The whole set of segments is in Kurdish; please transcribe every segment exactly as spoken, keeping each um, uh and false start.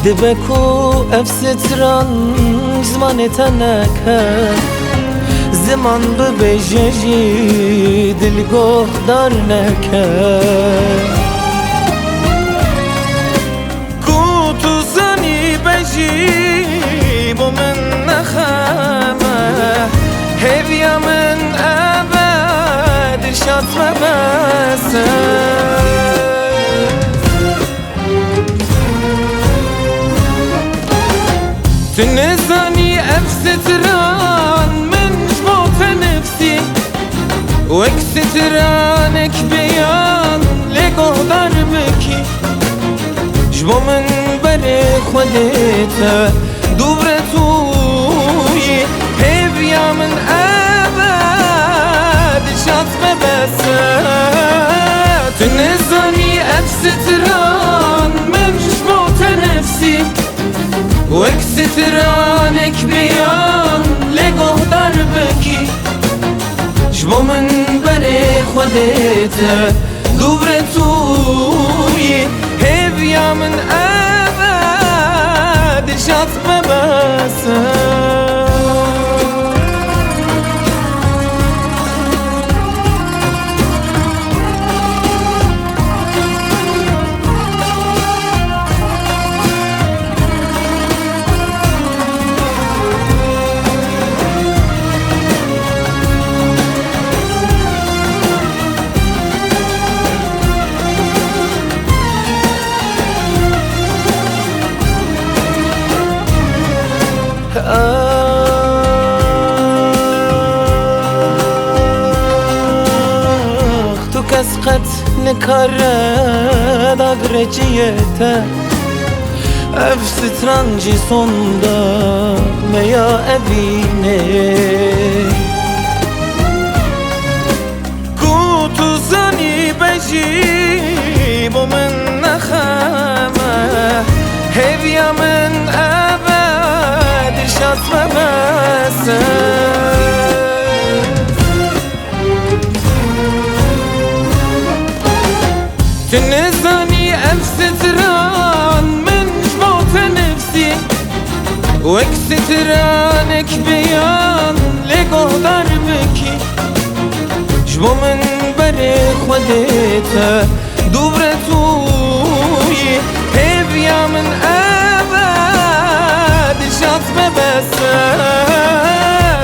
Dibe ku ev stran zimanê te neke, ziman bibêje jî dil guhdar neke. Ku tu zanî be jî bo min ne xem e, hêviya min ev e, Dilşad me bes e. Tu nizanî ev stran min ji bo te nivîsî, wek stranek beyan lê guhdar bikî. Ji bo min berê Xwedê te dûvre tu yî, hêviya min ev e, Dilşad me bes e. Tu nizanî ev stran min ji bo te nivîsî, wek stranek beyan lê guhdar bikî. Ji bo min berê Xwedê te dûvre tu yî, hêviya min ev e, Dilşad me bes e. Ax, tu kes qet nikare dagre ciyê te. Ev strancî sonda me ya evînê. Ku tu zanî be jî bo min ne xem e, hêviya min ev e, Dilşad me bes e. Tu nizanî ev stran min ji bo te nivîsî, wek stranek beyan lê guhdar bikî. Ji bo min berê Xwedê te dûvre tu yî, hêviya min ev e, Dilşad me bes e.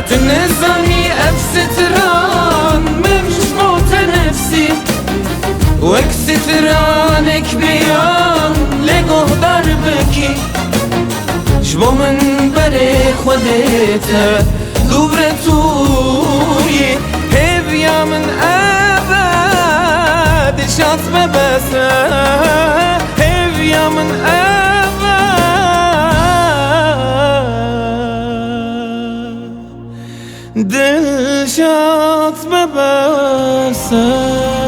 Tu nizanî ev stran min ji bo te nivîsî, wek stranek beyan lê guhdar bikî. Ji bo min berê Xwedê te dûvre tu yî, hêviya min ev e, Dilşad me bes e, hêviya min ev e, Dilşad me bes e.